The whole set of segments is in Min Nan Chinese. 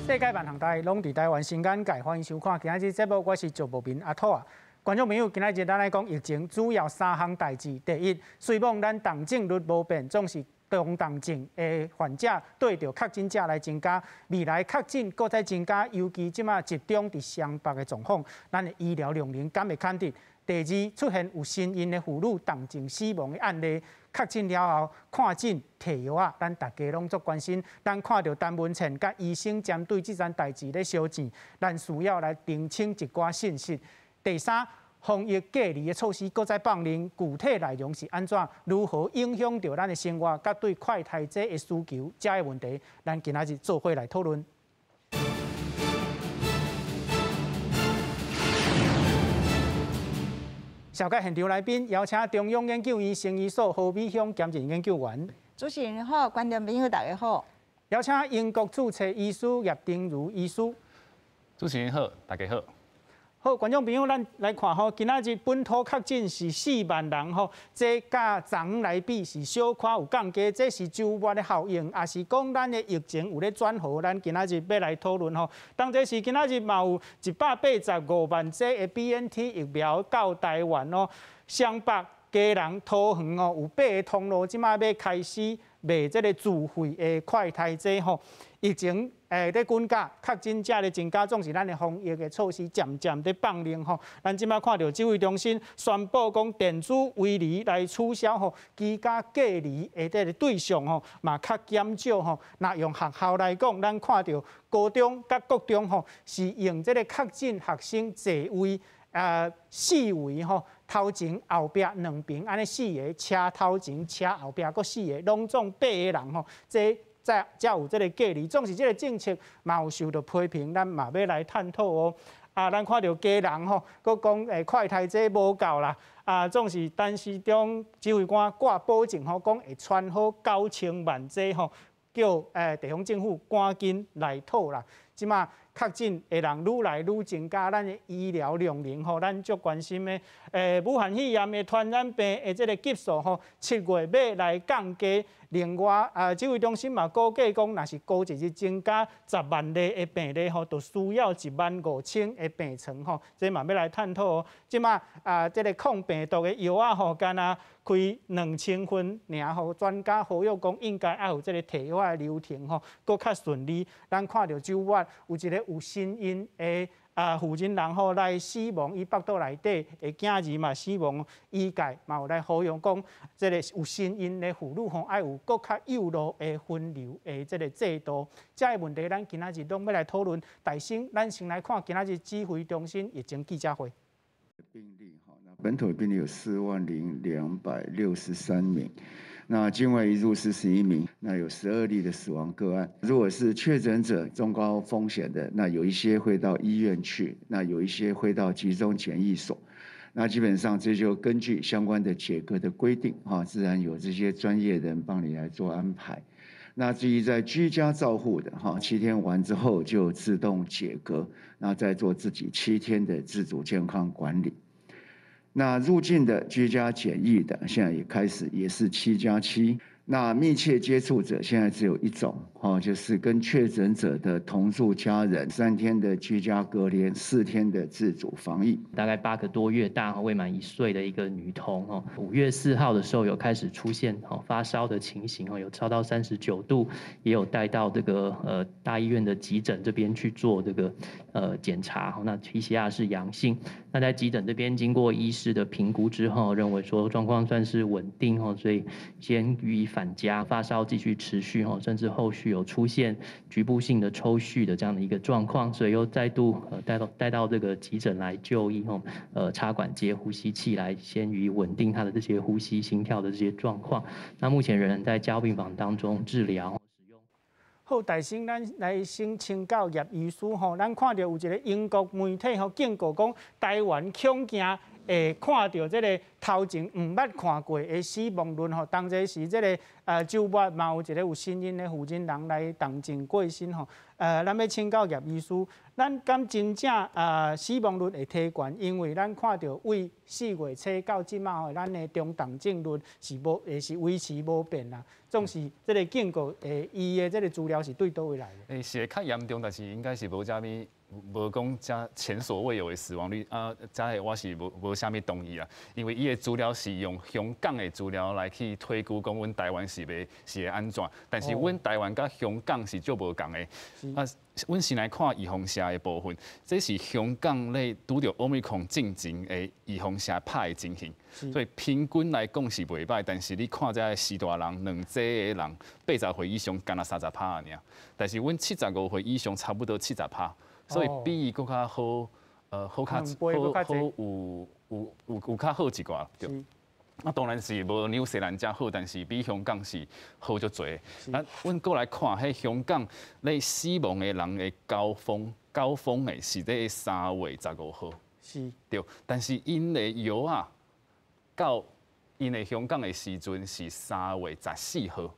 世界萬項代攏佇台灣新眼界，歡迎收看今仔日節目，我是趙博民阿兔仔。觀眾朋友，今仔日咱來講疫情主要三項代誌。第一，雖罔咱重症率無變，總是中重症的患者對著確診者來增加，未來確診閣再增加，尤其這馬集中佇雙北的狀況，咱的醫療量能敢會堪得？第二，出現有身孕的婦女重症死亡的案例，確診了後看診提藥仔，咱大家攏足關心。咱看著陳文茜佮醫生針對這件代誌咧相戰，咱需要來澄清一寡信息。第三，防疫隔離的措施閣再放寬，具體內容是按怎？如何影響著咱的生活，佮對快篩劑的需求，這个問題，咱今仔日做伙來討論。紹介現場來賓，邀請中央研究院生醫所何美鄉兼任研究員。主持人好，觀眾朋友大家好。邀請英國註冊醫師葉丁如醫師。主持人好，大家好。好，觀眾朋友，咱來看吼，今仔日本土確診是4萬人吼，這佮昨昏來比是小可有降低，這是週末的效應，抑是講咱的疫情有咧轉好？咱今仔日欲來討論吼。當這時今仔日嘛有185萬劑的 BNT 疫苗到台灣哦，雙北、基隆、桃園哦，有八个通路，這馬欲開始賣這个自費的快篩劑吼。疫情咧滾加，確診者咧增加，總是咱的防疫的措施漸漸咧放寬吼。咱這馬看著指揮中心宣布講電子圍籬來取消吼，居家隔離的這个對象吼，嘛較減少吼。若用學校來講，咱看著高中佮國中吼，是用這个確診學生座位四圍吼，頭前後壁兩邊按呢四个車頭前車後壁閣四个，攏總八個人吼，這才有這个隔離。總是這个政策嘛有受著批評，咱嘛欲來探討哦。啊，咱看著基隆吼，閣講快篩劑無夠啦。啊，總是陳時中指揮官掛保證吼，講會傳好9000萬劑吼，叫地方政府趕緊來討啦。這馬確診的人愈來愈增加，咱的醫療量能吼，咱足關心的。武漢肺炎的傳染病的這个級數吼，7月尾來降低。另外，啊，指揮中心嘛估計講，若是過一日增加10萬例的病例吼，就需要1萬5千个病床吼。這嘛欲來探討哦。這馬啊，這个抗病毒的藥仔吼，敢若開2000份爾吼，專家呼籲講，應該愛有這个提藥的流程吼，閣較順利。咱看著週末有一个有身孕的婦人人吼來死亡，伊腹肚內底的囝兒嘛死亡，醫界嘛有來呼籲講，這个有身孕的婦女吼，愛有閣較幼路的分流的這个制度。這个問題，咱今仔日攏欲來討論。大先，咱先來看今仔日指揮中心疫情記者會。病例哈，那本土病例有40,263名，那境外移入41名，那有12例的死亡個案。如果是確診者中高風險的，那有一些會到醫院去，那有一些會到集中檢疫所。那基本上這就根據相關的解隔的規定，哈，自然有這些專業人幫你來做安排。那至於在居家照護的，哈，七天完之後就自動解隔，那再做自己七天的自主健康管理。那入境的居家檢疫的，現在也開始也是7加7。那密切接觸者現在只有一種，哈，就是跟確診者的同住家人，3天的居家隔離，4天的自主防疫。大概8個多月大，未滿1歲的一個女童，哦，5月4號的時候有開始出現發燒的情形，哦，有燒到39度，也有帶到這個大醫院的急診這邊去做這個檢查，那 PCR 是陽性。那在急診這邊經過醫師的評估之後，認為說狀況算是穩定，哦，所以先予以返家，發燒繼續持續，哦，甚至後續有出現局部性的抽搐的這樣的一個狀況，所以又再度帶到這個急診來就醫，吼，插管接呼吸器來先予以穩定他的這些呼吸、心跳的這些狀況。那目前仍然在加護病房當中治療。好，大先咱來先請教葉醫師吼，咱看著有一个英國媒體吼警告講，台灣恐驚會看著這个頭前毋捌看過的死亡率吼，當這時這个週末嘛有一个有身孕的婦人人來重症過身吼。咱欲請教葉醫師，咱敢真正死亡率會提懸？因為咱看著對4月初到這馬吼，咱的中重症率是無，會是維持無變啦。總是這个警告，伊的這个資料是對佗位來的？欸，是會較嚴重，但是應該是無啥物，無講遮前所未有的死亡率啊，遮个我是無無啥物同意啊。因為伊的資料是用香港的資料來去推估，講阮台灣是欲是會按怎，但是阮台灣佮香港是足無仝的。啊，阮先來看預防射的部分，這是香港咧拄著 Omicron 進前的預防射拍的情形，所以平均來講是袂䆀，但是你看這序大人兩劑的人80歲以上，干焦30趴爾，但是阮75歲以上差不多70趴。所以比伊閣較好，好較好好有有有有較好一寡，對。啊，當然是無紐西蘭遮好，但是比香港是好足濟。啊，阮閣來看，彼香港咧死亡的人的高峰，高峰的是咧3月15號。對，但是𪜶的藥仔，到𪜶的香港的時陣是3月14號。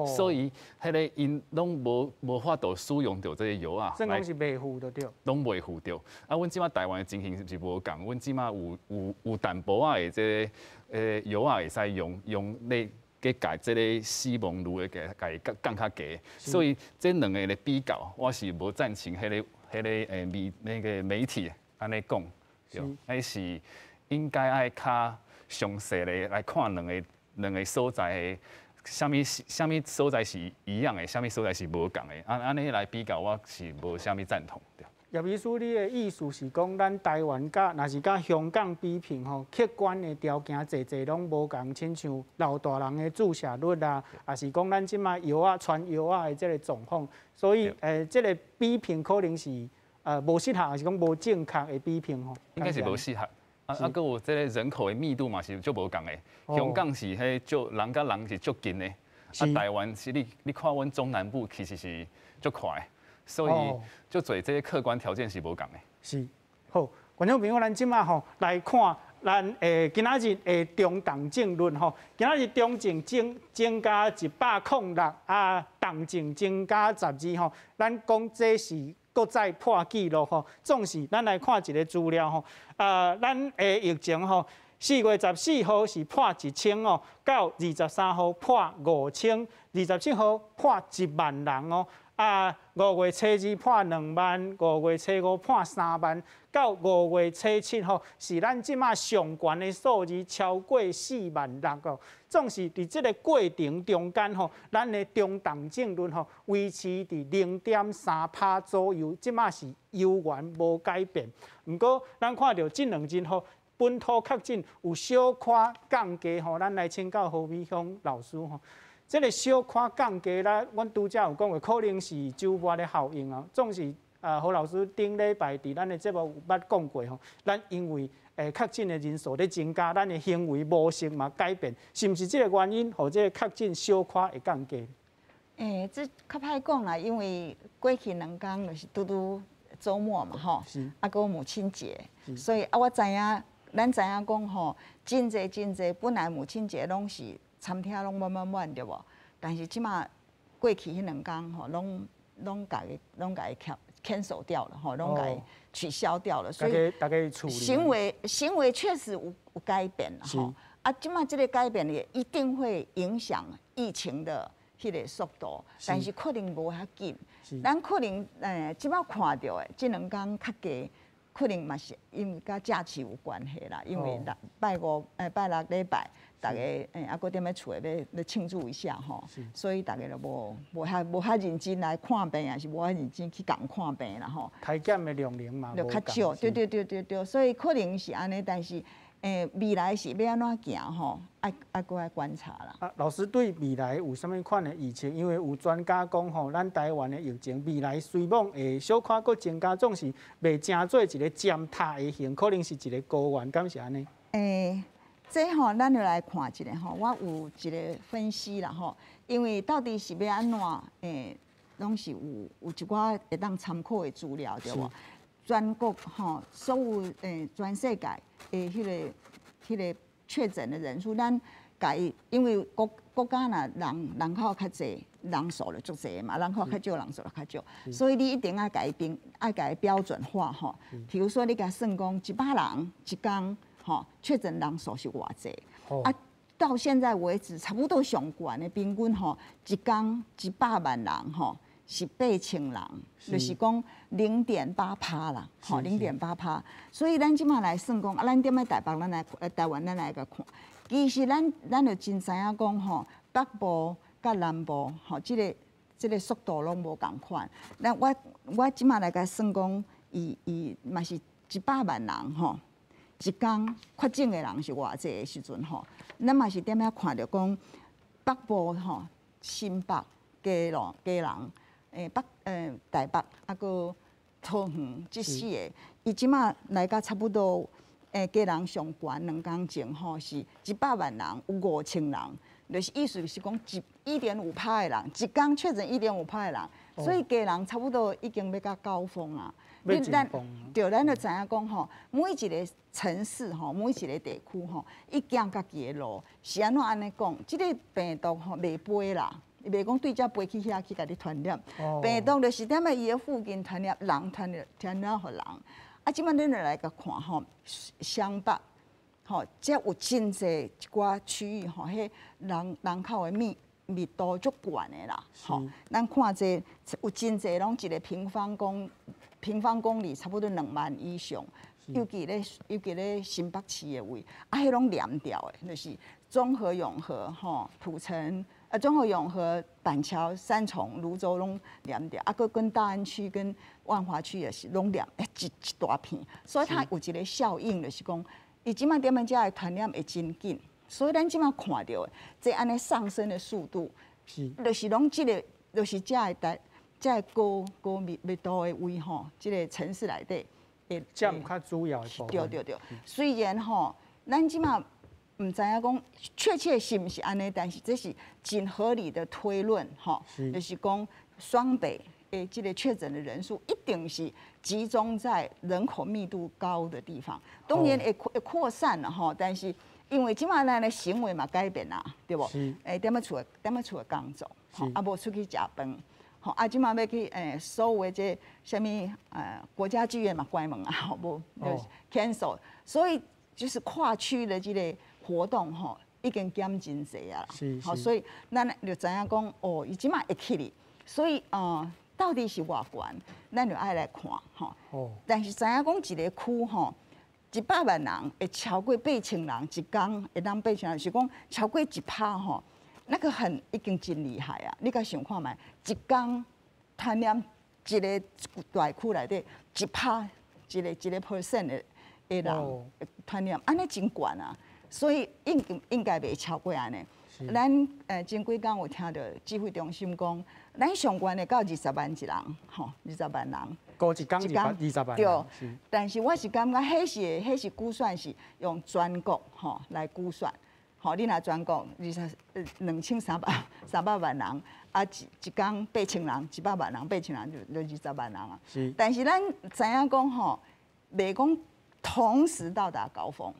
所以，彼个𪜶攏無無法度使用著這个藥仔，算講是袂赴就對。攏袂赴著。啊，阮這馬台灣的情形是無仝，阮這馬有有有淡薄仔的這个藥仔會使用用咧去共這个死亡率會共共降較低。所以這兩个的比較，我是無贊成彼个彼个媒那个媒體按呢講，對，彼是應該愛較詳細的來看兩个兩个所在的。啥物啥物所在是一樣的，啥物所在是無仝的，按按呢來比較，我是無啥物贊同。對。葉醫師，你的意思是講，咱台灣佮若是佮香港比拼吼，客觀的條件濟濟攏無仝，親像老大人的注射率啊，抑是講咱這馬藥仔傳藥仔的這个狀況，所以這个比拼可能是無適合，抑是講無正確的比拼吼。應該是無適合。啊啊，閣有這个人口的密度嘛是足無仝的。香港是彼足人佮人是足近的，啊，台灣是你你看阮中南部其實是足寬的，所以足濟這个客觀條件是無仝的。是，好，觀眾朋友，咱這馬吼來看咱今仔日的中重症率吼，今仔日中症增增加106，啊，重症增加12吼，咱講這是閣再破紀錄吼。總是咱來看一个資料吼，咱的疫情吼，4月14號是破1000哦，到23號破5000，27號破1萬人哦。啊，5月初2破2萬，5月初5破3萬，到5月初7吼，是咱這馬上懸的數字，超過4萬6哦。總是佇這个過程中間吼，咱的中重症率吼維持佇0.3趴左右，這馬是猶原無改變。毋過，咱看著這兩日吼，本土確診有小可降低吼，咱來請教何美鄉老師吼。這个小可降低啦，阮拄才有講過，可能是週末的效應啊。總是啊，何老師頂禮拜佇咱的節目有捌講過吼，咱因為確診的人數咧增加，咱的行為模式嘛改變，是毋是這个原因，予這个確診小可會降低？欸，這較歹講啦，因為過去兩工就是拄拄週末嘛，吼，啊，閣母親節，所以啊，我知影，咱知影講吼，真濟真濟，本來母親節攏是餐廳攏滿滿滿對無？但是這馬過去彼兩工吼，攏攏共伊攏共伊 cancel 掉了吼，攏共伊取消掉了，所以大家行為行為確實有有改變吼。啊，這馬這个改變也一定會影響疫情的彼个速度，但是可能無遐緊。咱可能這馬看著的這兩工較低，可能嘛是因為佮假期有關係啦，因為拜五拜六禮拜。逐家啊，閣踮咧厝內欲欲慶祝一下吼，所以逐家就無無遐無遐認真來看病，抑是無遐認真去共看病啦吼。篩檢的量能嘛，就較少，對對對對對，所以可能是按呢，但是未來是欲按怎行吼，愛愛閣愛觀察啦。啊，老師對未來有啥物款的預測？因為有專家講吼，咱台灣的疫情未來雖罔會小可閣增加，總是袂成做一个尖塔的形，可能是一个高原，敢是按呢？欸，這吼，咱就來看一下吼，我有一个分析啦吼，因為到底是欲按怎？攏是有有一寡會當參考的資料對無？全國吼，所有全世界的彼個確診的人數，咱共伊，因為國家若人口較濟，人數就足濟嘛，人口較少，人數就較少，所以你一定愛共伊標，愛共伊標準化吼。譬如說，你共算講100人一工吼，確診人數是偌濟，啊，到現在為止，差不多上懸的平均吼，一工100萬人吼，是8000人，就是講0.8趴啦，吼，0.8趴。所以咱這馬來算講，啊，咱踮咧台北，咱來台灣，咱來共看。其實咱就真知影講吼，北部佮南部吼，這個速度攏無仝款。咱我這馬來共算講，伊嘛是100萬人吼，一工確診的人是偌濟的時陣吼，咱嘛是踮遐看著講北部吼，新北、基隆、基隆。台北啊，閣桃園這四个，伊這馬來到差不多，基隆上懸2工前吼，是100萬人，有5000人，就是意思是講1.5趴的人，一工確診一點五趴的人，所以基隆差不多已經欲到高峰啊。咱對，咱就知影講吼，每一个城市吼，每一个地區吼，伊行家己的路，是按怎按呢講？這个病毒吼袂飛啦。伊袂講對遮飛去遐去共你傳染，病毒就是踮咧伊的附近傳染，人傳染傳染予人。啊，這擺恁就來共看吼，雙北吼，遮有真濟一寡區域吼，彼人口的密度足懸的啦。吼，咱看這有真濟攏一個平方公里差不多2萬以上，尤其咧新北市的位，啊，彼攏連著的，就是中和永和吼，土城。啊，中和永和、板橋、三重、蘆洲攏連著，啊，閣跟大安區跟萬華區也是攏連，一大片，所以它有一個效應，就是講，伊這馬踮咧遮的傳染會真緊，所以咱這馬看著的，這按呢上升的速度，就是攏這個，就是遮的大，遮的高密度的位吼，這個城市內底會佔較主要的部分。對對對，雖然吼，咱這馬毋知影講確切是毋是按呢，但是這是真合理的推論，吼，就是講雙北的這個確診的人數一定是集中在人口密度高的地方，當然會擴散了吼，但是因為這馬咱的行為嘛改變啦，對無？踮咧厝踮咧厝的工作，啊無出去食飯，吼啊這馬欲去所有的這啥物國家劇院嘛關門啊，無 cancel，所以就是跨區的這個活動吼，已經減真濟啊，好，所以咱就知影講，哦，伊這馬會起哩，所以到底是偌懸，咱就愛來看吼。但是知影講一個區吼，100萬人會超過8000人，一工會當八千人，是講超過1趴吼，那個很已經真厲害啊！你共想看覓，一工傳染一個大區內底1趴，一個 percent 的人傳染，按呢真懸啊！所以應該袂超過按呢。咱前幾工有聽著指揮中心講，咱上懸的到20萬一人，吼，20萬人。過一工20萬。對，但是我是感覺，彼是估算是用全國吼來估算，吼，你若全國二十兩千三百萬人，啊一工八千人，100萬人八千人就20萬人啊。但是咱知影講吼，袂講同時到達高峰。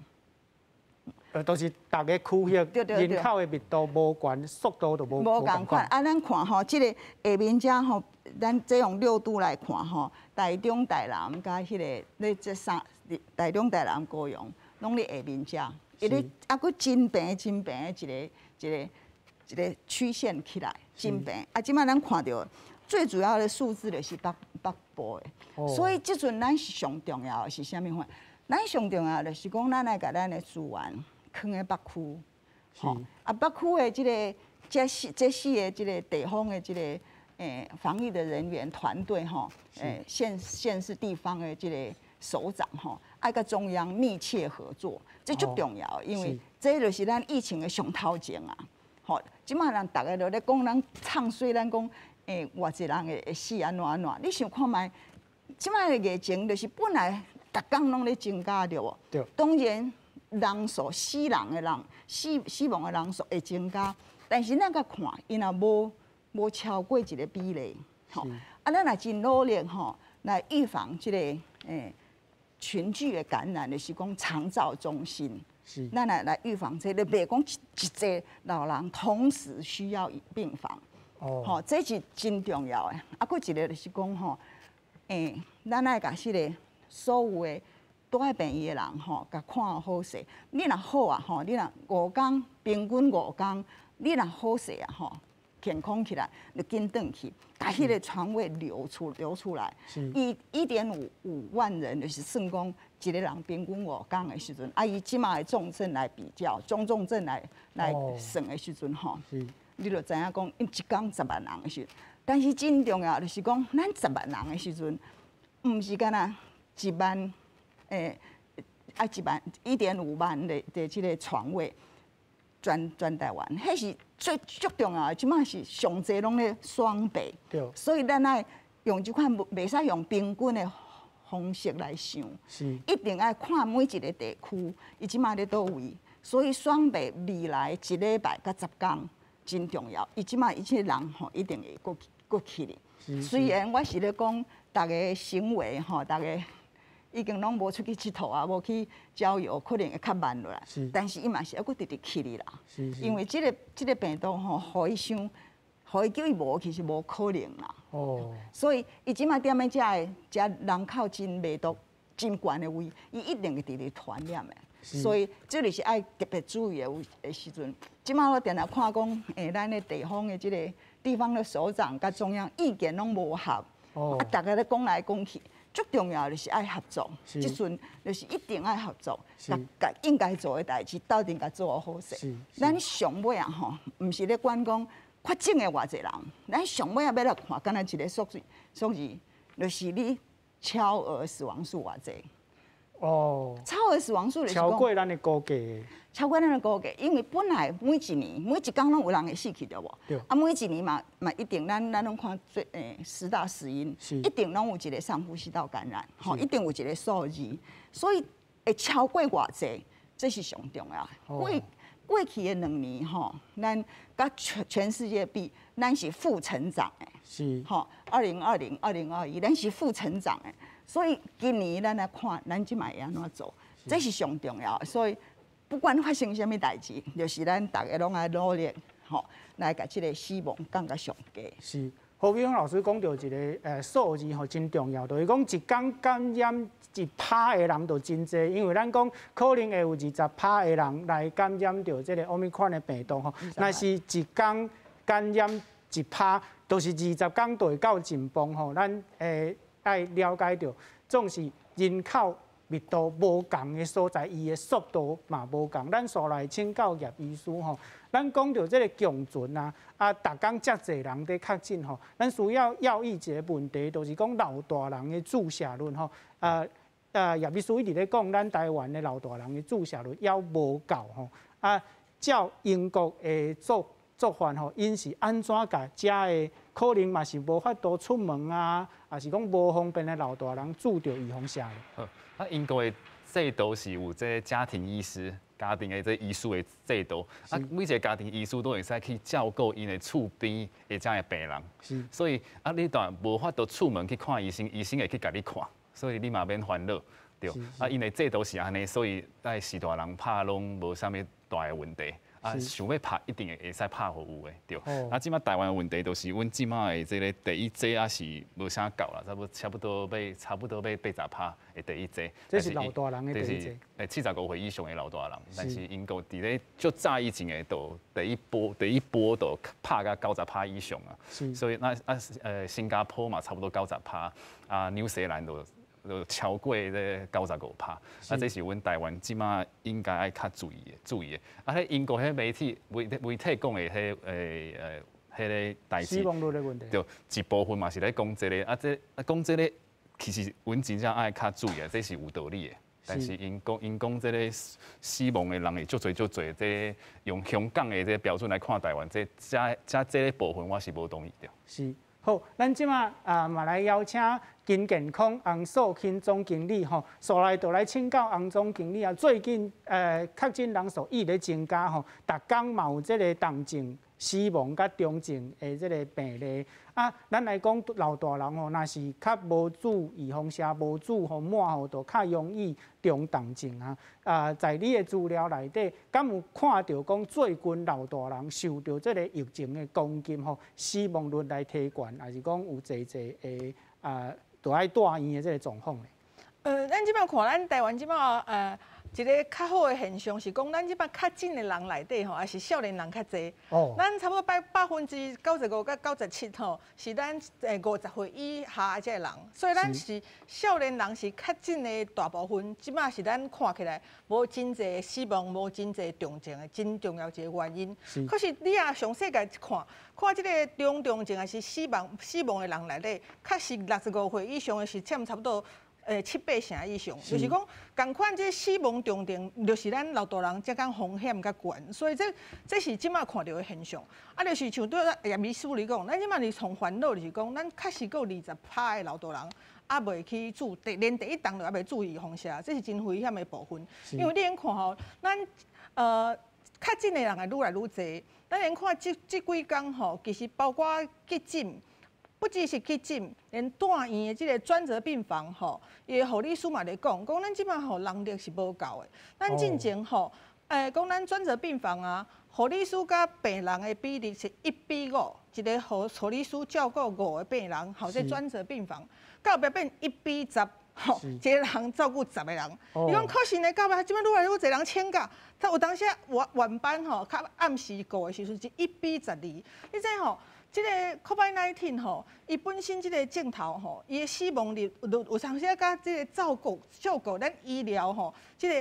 都是逐个區域人口的密度無懸，速度就無無仝款。啊，咱看吼，這個下面遮吼，咱這用六都來看吼，台中、台南佮彼个咧這三，台中、台南、高雄，攏佇下面遮，伊咧啊，閣真平真平的一個曲線起來，真平。啊，這擺咱看著最主要的數字就是北部的，所以這陣咱上重要的是啥物款？咱上重要的是講，咱來共咱的資源囥佇北區，吼啊，北區的這个這四个這个地方的這个防疫的人員團隊吼，縣市地方的這个首長吼，愛佮中央密切合作，這足重要，因為這就是咱疫情的上頭前啊。吼，這擺人逐个都咧講，咱唱衰咱講，偌濟人會死按怎按怎？你想看覓？這擺的疫情就是本來逐工攏咧增加對無？對。當然人數死人的人死亡的人數會增加，但是咱共看，伊若無超過一個比例，吼，啊，咱若真努力吼，來預防這个群聚的感染，就是講長照中心，咱來預防這個，袂講一濟老人同時需要病房，吼，這是真重要的。啊，閣一個就是講吼，咱愛共彼个所有的蹛佇病院的人吼，共看好勢。你若好啊吼，你若五工平均五工，你若好勢啊吼，健康起來就緊轉去，共彼个床位留出來。伊1.55萬人，就是算講一个人平均五工的時陣，啊，以這馬的重症來比較，中重症來算的時陣吼，你就知影講，一工10萬人的時陣，但是真重要就是講，咱十萬人的時陣，毋是干焦一萬，啊一萬1.5萬的這个床位，全台灣，彼是最足重要的，這馬是上濟攏咧雙北，所以咱愛用這款袂使用平均的方式來想，一定愛看每一个地區，伊這馬咧佗位，所以雙北未來一禮拜佮10工真重要，伊這馬伊這人吼一定會閣閣起哩。雖然我是咧講，逐个行為吼，逐个已經攏無出去𨑨迌啊，無去郊遊，可能會較慢落來。但是伊嘛是猶閣直直起哩啦。因為這個病毒吼，予伊想，予伊叫伊無，其實無可能啦。所以伊這馬踮咧遮的遮人口真密度真懸的位，伊一定會直直傳染的。所以這就是愛特別注意的有的時陣。這馬我定定看講，咱的地方的這個地方的首長佮中央意見攏無合，啊，逐家咧講來講去。最重要就是愛合作，這陣就是一定愛合作，共共應該做的代誌鬥陣共做好勢。咱上尾啊吼，毋是咧管講確診的偌濟人，咱上尾啊欲來看，敢若一个數字，就是你超額死亡數偌濟。超額死亡數就是超過咱的估計。超過咱的估計，因為本來每一年每一工攏有人會死去對無？對。啊，每一年嘛一定咱攏看最十大死因，一定攏有一個上呼吸道感染，吼，一定有一個數字，所以會超過偌濟，這是上重要的。過去的2年吼，咱佮全世界比，咱是負成長的。吼，2020、2021，咱是負成長的。所以今年咱來看，咱這馬會按怎做，這是上重要的。所以不管發生啥物代誌，就是咱逐个攏愛努力，吼，來共這个死亡降甲上低。是，何美芳老師講著一个數字吼，真重要，就是講一工感染1%的人就真濟，因為咱講可能會有20%的人來感染著這个奧密克戎的病毒吼，若是一工感染1%，就是20工就會到盡崩吼，咱愛了解著，總是人口密度無仝的所在，伊的速度嘛無仝。咱紲來請教葉醫師吼，咱講著這个共存啊，啊，逐工遮濟人佇確診吼，咱需要要意一个問題，就是講老大人的注射率吼，葉醫師一直咧講，咱台灣的老大人的注射率猶無夠吼，啊，照英國的做法吼，𪜶是按怎共遮的可能嘛是無法度出門啊，抑是講無方便的老大人注著預防射。好，啊，英國的制度是有這个家庭醫師、家庭的這醫師的制度，啊，每一个家庭醫師都會使去照顧𪜶的厝邊的遮的病人。所以啊，你若無法度出門去看醫生，醫生會去共你看，所以你嘛免煩惱，對。啊，𪜶的制度是按呢，所以在序大人拍攏無啥物大的問題。啊，想欲拍一定會使拍予有的，對。啊，這馬台灣的問題就是阮這馬的這个第一劑也是無啥夠啦，差不多欲80%的第一劑。這是老大人的第一劑。75歲以上的老大人，但是英國佇咧足早以前的就第一波就拍甲90%以上啊。所以那啊新加坡嘛差不多90%，啊紐西蘭就超過這95%，啊，這是阮台灣這馬應該愛較注意的。啊，彼英國彼媒體講的彼彼个代誌，死亡率的問題，對，一部分嘛是咧講這个，啊，這啊講這个，其實阮真正愛較注意的，這是有道理的。但是𪜶講這个死亡的人會足濟足濟，這用香港的這个標準來看台灣，這遮這个部分我是無同意的。是。好，咱這馬啊嘛來邀請金健康洪素卿總經理吼，紲來就來請教洪總經理啊。最近確診人數一直咧增加吼，逐工嘛有這个重症死亡佮重症的這个病例。啊，咱來講老大人吼，若是較無注預防射，無注予滿吼，就較容易中重症啊。啊，在你的資料內底，敢有看著講最近老大人受著這个疫情的攻擊吼，死亡率來提懸，抑是講有濟濟的啊，著愛住院的這个狀況咧？咱這擺看咱台灣這擺一个較好的現象是講，咱這擺確診的人內底吼，也是少年人較濟。咱差不多95%至97%吼，是咱50歲以下這个人，所以咱是少年人是確診的大部分。這擺是咱看起來無真濟死亡、無真濟重症的真重要一个原因。可是你若詳細共看，看這个中重症抑是死亡的人內底，確實65歲以上的是佔差不多七八成以上，就是講仝款這死亡重症，就是咱老大人才較風險較懸，所以這是這擺看著的現象。啊，就是像拄仔葉醫師你講，咱這擺是從煩惱，就是講，咱確實閣有20%的老大人猶未去注，連第一針都猶未注預防射，這是真危險的部分。因為你通看吼，咱確診的人會愈來愈濟，咱連看這幾工吼，其實包括急診。不只是急診，連住院的這个專責病房吼，伊的護理師嘛咧講，講咱這擺吼人力是無夠的。咱進前吼，講咱專責病房啊，護理師佮病人的比例是1比5，一个護理師照顧五个病人，吼，這專責病房，到後壁變1比10，吼，一个人照顧十个人。伊講可是呢，到尾這擺愈來愈濟人請假，他有當時晚晚班吼，較暗時顧的時陣是1比12，你知吼？這个 COVID-19 吼，伊本身這个症頭吼，伊的死亡率有當時佮這个照顧咱醫療吼，這个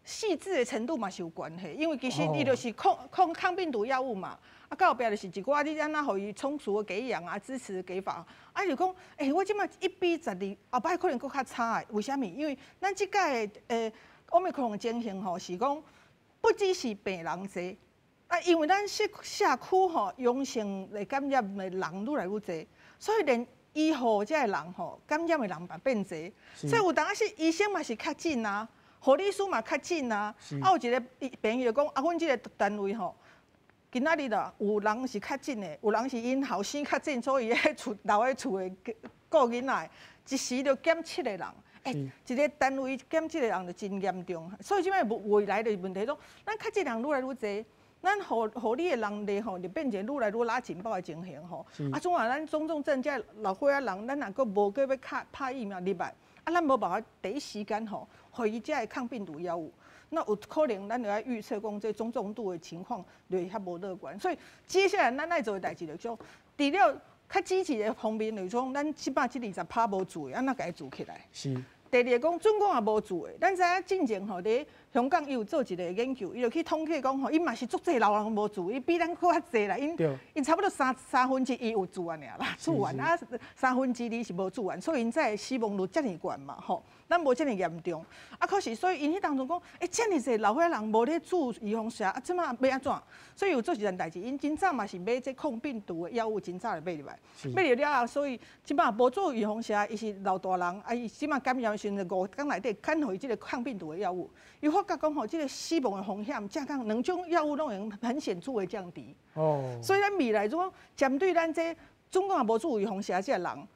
細緻的程度嘛是有關係，因為其實伊就是抗病毒藥物嘛，啊，到後壁就是一寡你按怎予伊充足的給氧啊，支持給法，啊就講，欸，我這擺1比12，後擺可能閣較差的，為啥物？因為咱這擺的Omicron 的情形吼，是講不只是病人濟。啊，因為咱社區吼陽性來感染的人愈來愈濟，所以連醫護這个人吼感染的人嘛變濟，所以有當時醫生嘛是確診啊，護理師嘛確診啊。啊，有一个朋友講，啊，阮這个單位吼，今仔日啦，有人是確診的，有人是𪜶後生確診，所以喺厝留喺厝的顧囡仔，一時就減七個人。欸，一个單位減七個人就真嚴重，所以這擺未來的問題講，咱確診人愈來愈濟。咱護理的人力吼，就變成愈來愈拉緊繃的情形吼。啊，總啊，咱中重症這老歲仔人，咱若閣無閣欲敲拍疫苗入來，啊，咱無辦法第一時間吼，予伊這个抗病毒藥物，那有可能咱就愛預測講這中重度的情況就會較無樂觀。所以接下來咱愛做的代誌就是講，除了較積極的方面，就是講咱這擺這20%無注的，按怎共伊注起來？第二个講，總共也無注的，咱知影進前吼，佇香港伊有做一个研究，伊就去統計講吼，伊嘛是足濟老人無注，伊比咱閣較濟啦，𪜶差不多1/3有注完爾啦，注完啊2/3是無注完，所以𪜶才會死亡率遮爾懸嘛吼，咱無遮爾嚴重。啊，可是所以𪜶彼當陣講，欸，遮爾濟老歲仔人無咧注預防射，啊，這擺欲按怎？所以有做一件代誌，𪜶真早嘛是買這抗病毒的藥物，真早就買入來，買入了後，所以這擺無注預防射，伊是老大人，啊，伊這擺感染的時陣5工內底，減予伊這个抗病毒的藥物，伊發覺講吼，這个死亡的風險，正講兩種藥物攏會很顯著的降低。所以咱未來如果針對咱這總共也無注預防射這个人，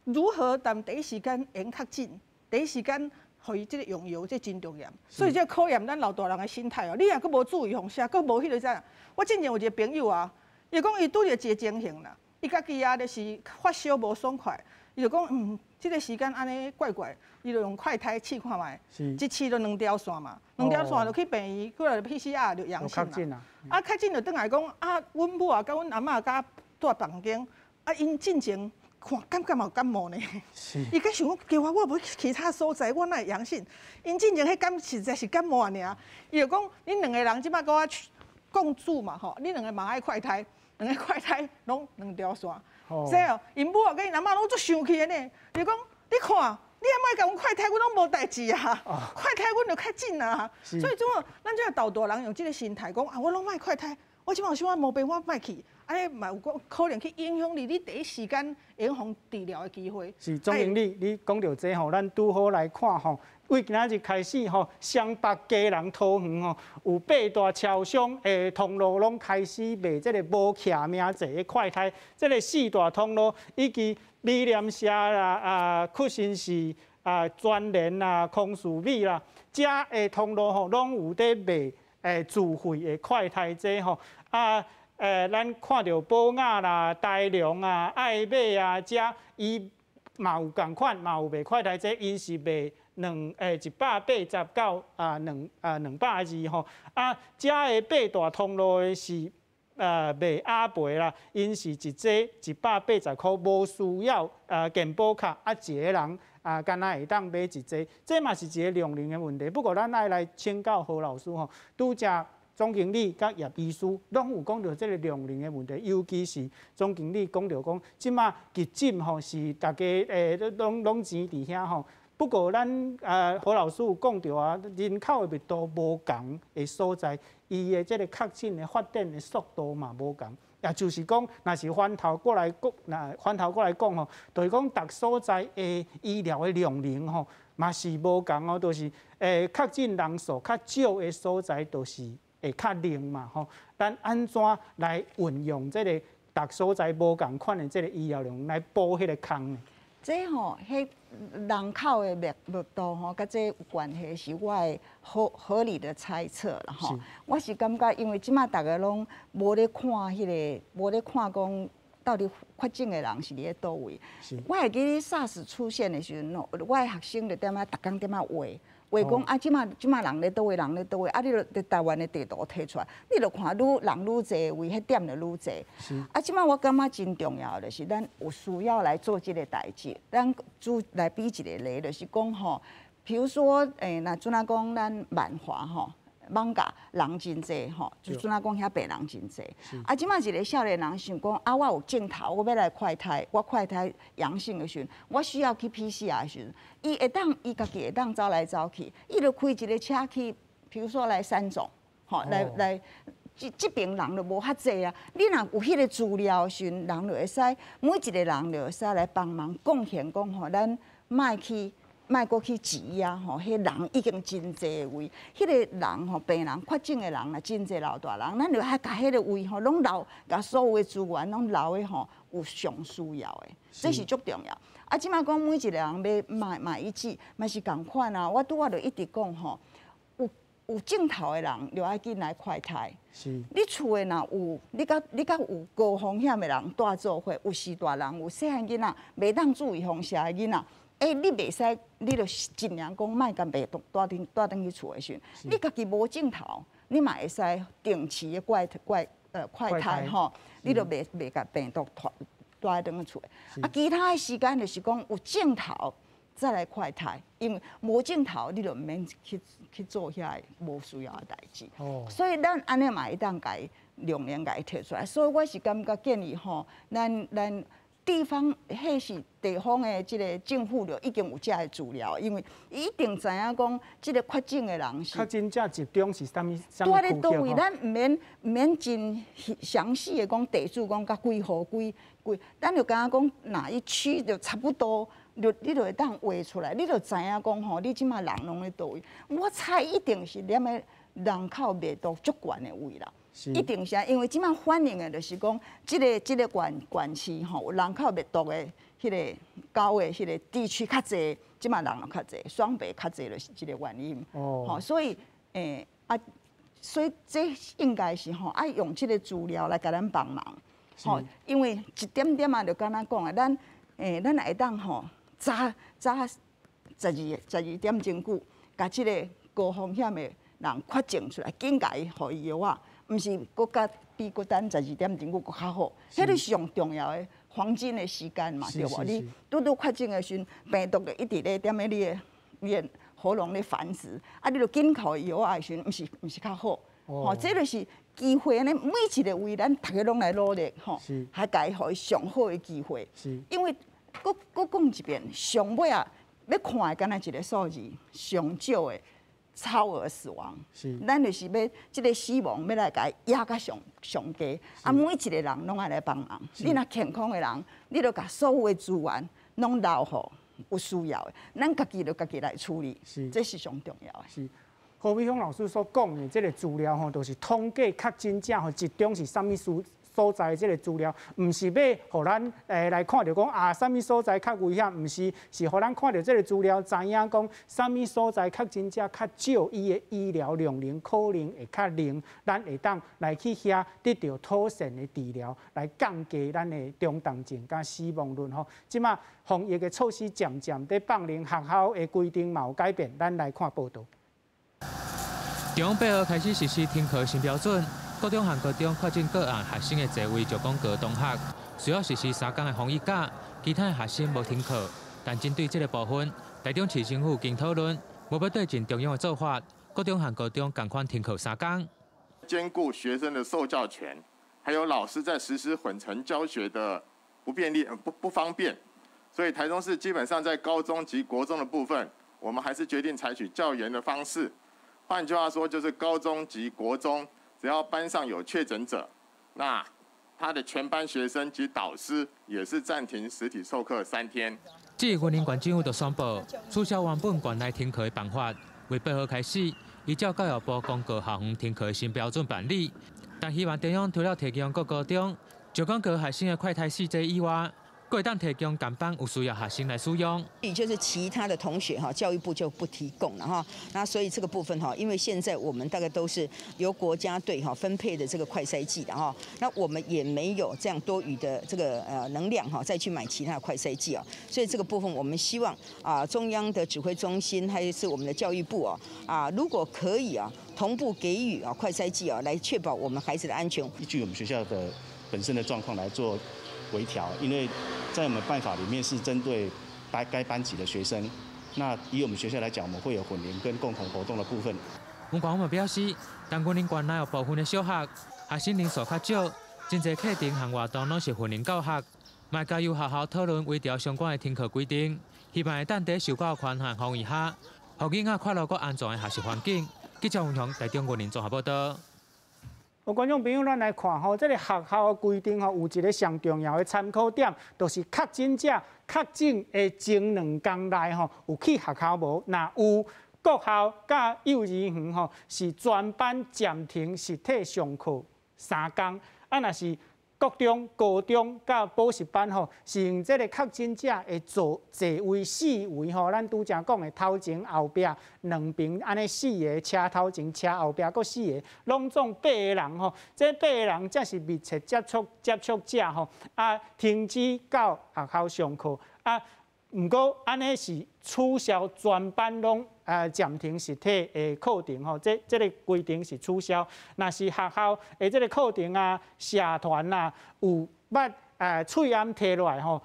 如何佇第一時間會確診，第一時間予伊這个用藥，這真重要。所以這考驗咱老大人的心態哦。你若閣無注預防射，閣無彼个啥？我之前有一个朋友啊，伊講伊拄著一个情形啦，伊家己啊就是發燒無爽快，伊就講這个時間按呢怪怪，伊就用快篩試看覓，一試就兩條線嘛，兩條線就去病院，過來 PCR 就陽性啦。啊，確診就轉來講啊，阮母啊，佮阮阿嬤佮蹛房間，啊，𪜶進前看感覺嘛有感冒呢。伊閣想講，奇怪，我無去其他所在，我哪會陽性？𪜶進前彼感實在是感冒爾，伊就講，恁兩個人這擺佮我共住嘛吼，恁兩個嘛愛快篩，兩个快篩攏兩條線。所以哦，𪜶母啊佮𪜶阿嬤攏足生氣的呢。伊講，你看，你阿嬤共阮快篩，阮攏無代誌啊！快篩阮就確診啊！所以這種咱這老大人用這个心態講啊，我攏莫快篩，我這擺有啥物毛病，我莫去，按呢嘛有可能去影響你，你第一時間會用予治療的機會。是總經理，你講著這吼，咱拄好來看吼，對今仔日開始吼，雙北基隆桃園吼，有八大超商的通路攏開始賣這个無記名制的快篩，這个四大通路以及美廉社啦、屈臣氏啊、全聯啦、康是美啦，遮的通路吼，攏有佇賣自費的快篩劑吼啊。咱看著寶雅啦、大良啊、愛瑪啊，遮伊嘛有仝款，嘛有賣快篩劑，𪜶是賣180到220吼。啊，遮的八大通路的是賣阿培啦，𪜶是一劑180箍，無需要健保卡，啊一个人啊，敢若會當買一劑，這嘛是一个量能的問題。不過咱愛來請教何老師吼，拄才總經理佮葉醫師攏有講著這个量能的問題，尤其是總經理講著講，這馬急診吼是逐家攏錢佇遐吼。不過咱何老師有講著啊，人口的密度無仝的所在，伊的這个確診的發展的速度嘛無仝。也就是講，若是反頭過來講，若反頭過來講吼，就是講逐所在的醫療的量能吼，嘛是無仝哦，就是確診人數較少的所在，就是會較靈嘛吼。咱按怎來運用這个逐所在無仝款的這个醫療量來補彼个空呢？這吼，彼人口的密度吼，佮這有關係，是我的合理的猜測啦吼。我是感覺，因為這馬逐家攏無咧看彼个，無咧看講到底確診的人是佇咧佗位。我會記得 SARS 出現的時陣，我的學生就踮遐逐工踮遐畫。畫講啊，這馬人咧佗位，人咧佗位，啊，你著佇台灣的地圖提出來，你著看愈人愈濟位，彼點就愈濟。啊，這馬我感覺真重要的是，咱有需要來做這个代誌，咱舉來比一个例，就是講吼，比如說，若陣仔講咱萬華吼，艋舺人真濟吼，就陣仔講遐病人真濟。啊，這馬一个少年人想講啊，我有症頭，我欲來快篩，我快篩陽性的時陣，我需要去 PCR 的時陣，伊會當伊家己會當走來走去，伊就開一个車去，比如說來三總，吼，來。這邊人就無遐濟啊！你若有彼个資料的時陣，人就會使每一个人就會使來幫忙貢獻，講吼，咱莫去莫閣去擠壓吼，彼人已經真濟位，彼个人吼，病人確診的人啊，真濟老大人，咱就愛共彼个位吼，攏留，共所有的資源攏留的吼，有上需要的，這是足重要。啊，這馬講每一个人欲買一劑，嘛是仝款啊。我拄仔就一直講吼，有症頭的人就愛緊來快篩。你厝的若有，你佮有高風險的人蹛做伙，有序大人，有細漢囡仔，袂當注意放射的囡仔，你袂使，你就盡量講莫共病毒帶轉去厝的時陣，你家己無症頭，你嘛會使定期的快篩吼，你就袂共病毒帶轉去厝。啊，其他的時間就是講有症頭再來快篩，因為無症頭你就毋免去做遐个無需要的代誌。所以咱按呢嘛會當共伊量能共伊提出來。所以我是感覺建議吼，咱地方彼是地方的這个政府就已經有這个資料，因為伊一定知影講這个確診的人是確診者集中是啥物啥物蹛咧佗位，咱毋免真詳細的講地址，講佮幾號幾幾，咱就敢若講哪一區就差不多，就你就會當畫出來，你就知影講吼，你這馬人攏咧佗位。我猜一定是踮咧人口密度足懸的位啦。一定是啊，因為這馬反映的就是講，這个縣市吼，人口密度的彼个高的彼个地區較濟，這馬人就較濟，雙北較濟就是這个原因。吼，所以所以這應該是吼，愛用這个資料來共咱幫忙。吼，因為一點點啊，就敢若講的，咱會當吼早早12點鐘久，共這个高風險的人確診出來，緊共伊予伊藥啊。毋是閣較比閣等十二點鐘閣較好，彼个上重要的黃金的時間嘛，對無？你拄拄確診的時陣，病毒就一直咧踮咧你的喉嚨咧繁殖，啊，你著緊予伊藥的時陣，毋是較好？吼，這就是機會呢，每一个位，咱逐家攏來努力，吼，還共伊予伊上好的機會。因為閣閣講一遍，上尾啊，欲看的敢若一个數字，上少的。超額死亡。咱就是欲這个死亡欲來共伊壓甲上上低，啊，每一个人攏愛來幫忙。你若健康的人，你著共所有的資源攏留予有需要的，咱家己就家己來處理，這是上重要的。何美鄉老師所講的這个資料吼，就是統計確診者吼集中是啥物所在這个資料，毋是欲予咱來看著講啊，啥物所在較危險，毋是，是予咱看著這个資料，知影講啥物所在確診者較少，伊的醫療量能可能會較靈，咱會當來去遐得著妥善的治療，來降低咱的中重症佮死亡率吼。這馬防疫的措施漸漸佇放寬，學校的規定嘛有改變，咱來看報導。中央8號開始實施停課新標準，國中和高中確診個案學生的座位就講高同學，需要實施3工的防疫假，其他的學生無停課。但針對這个部分，台中市政府經討論，無欲對陣中央的做法，國中和高中仝款停課3工。兼顧學生的受教權，還有老師在實施混成教學的不便利、不方便，所以台中市基本上在高中及國中的部分，我們還是決定採取較嚴的方式。換句話說，就是高中及國中，只要班上有確診者，那他的全班學生及導師也是暫停實體授課3天。至於雲林縣政府就宣布取消原本縣內停課的辦法，為8號開始，依照教育部公告校園停課的新標準辦理。但希望中央除了提供國高中就講過學生的快篩試劑以外，閣會當提供仝班有需要學生來使用。也就是其他的同學哈，教育部就不提供了哈。那所以這個部分哈，因為現在我們大概都是由國家隊哈分配的這個快篩劑的哈，那我們也沒有這樣多餘的這個能量哈，再去買其他的快篩劑啊。所以這個部分我們希望啊，中央的指揮中心還是我們的教育部啊，啊如果可以啊，同步給予啊快篩劑啊，來確保我們孩子的安全。依據我們學校的本身的狀況來做微調，因為在我們辦法裡面是針對該班級的學生，那以我們學校來講，我們會有混齡跟共同活動的部分。文官方表示，當雲林縣內有部分的小學學生人數較少，真濟課程和活動攏是混齡教學，嘛交由學校討論微調相關的停課規定，希望會當佇受到寬限範圍下，予囡仔快樂閣安全的學習環境。記者文雄台中雲林綜合報導。觀眾朋友，咱來看吼，這个學校的規定吼，有一个上重要的參考點，就是確診者確診的前兩工內吼，有去學校無？若有，國校佮幼兒園吼是全班暫停實體上課3工，啊，若是國中、高中佮補習班吼，是用這个確診者的座位四圍吼，咱拄才講的頭前後壁兩邊按呢四个車頭前、車後壁閣四个，攏總八個人吼，這八個人才是密切接觸者吼，啊，停止到學校上課啊。毋過按呢是取消全班攏暫停實體的課程吼，這个規定是取消。若是學校的這个課程啊、社團啊，有捌喙罨提落來吼，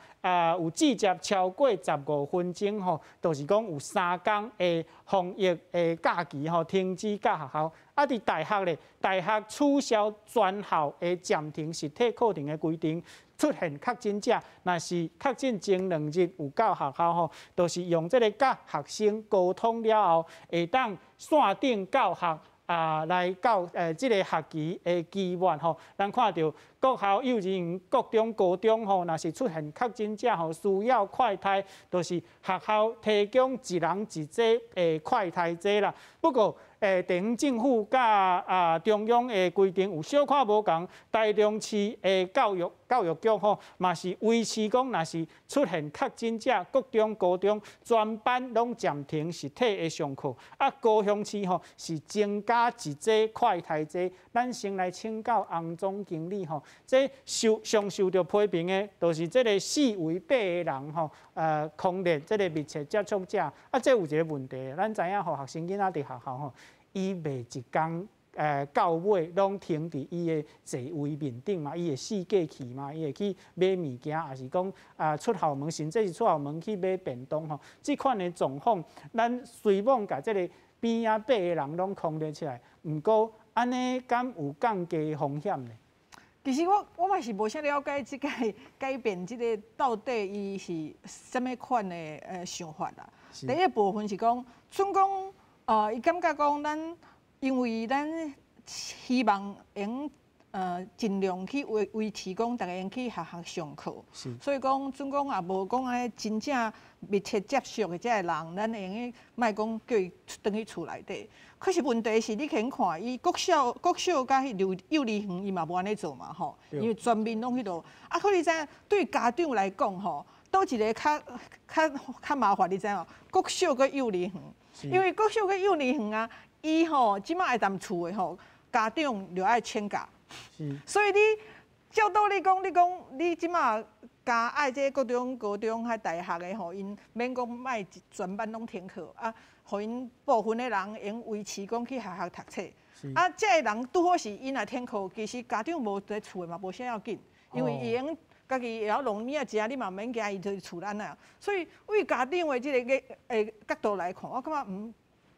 有聚集超過15分鐘吼，就是講有3工的防疫的假期吼，停止到學校。啊，佇大學咧，大學取消全校的暫停實體課程的規定。出現確診者，若是確診前2日有到學校吼，就是用這个佮學生溝通了後，會當線頂教學啊，來到這个學期的期末吼，咱看著國校、幼兒園、國中、高中吼，若是出現確診者吼，需要快篩，就是學校提供一人一劑的快篩劑啦。不過，地方政府佮中央的規定有小可無仝，台中市的教育局吼，嘛是維持講，若是出現確診者，國中、高中全班攏暫停實體的上課。啊，高雄市吼是增加一劑快篩劑。咱先來請教洪總經理吼，這受上受著批評的，就是這个四圍八個人吼，匡列這个密切接觸者。啊，這有一个問題，咱知影吼，學生囡仔佇學校吼，伊袂一工到尾攏停佇伊的座位面頂嘛，伊會四界去嘛，伊會去買物件，抑是講啊出校門，甚至是出校門去買便當吼。這款的狀況，咱雖罔共這个邊仔八個人攏匡列起來，毋過按呢敢有降低風險呢？其實我嘛是無啥了解這个改變，這个到底伊是啥物款的想法啦。第一部分是講，準講。伊感覺講咱，因為咱希望會盡量去維持講，逐家會去學校上課，所以講準講也無講按呢真正密切接觸的這个人，咱會用莫講叫伊轉去厝內底。可是問題是，你肯看伊國小、國小佮彼幼兒園，伊嘛無按呢做嘛吼，因為全面攏彼落。啊，可你知影對家長來講吼，佗一个較麻煩，你知無？國小佮幼兒園，因為國小佮幼兒園啊，伊吼這馬會踮厝的吼，家長就愛請假。所以你照道理講，你講你這馬加愛這國中、高中還大學的吼，𪜶免講莫全班攏停課啊，予𪜶部分的人會用維持講去學校讀冊。啊，這个人拄好是𪜶若停課，其實家長無佇厝的嘛，無啥要緊，因為伊會用家己會曉弄物仔食，你嘛免驚伊佇厝按怎。所以為家長的這个角度來看，我感覺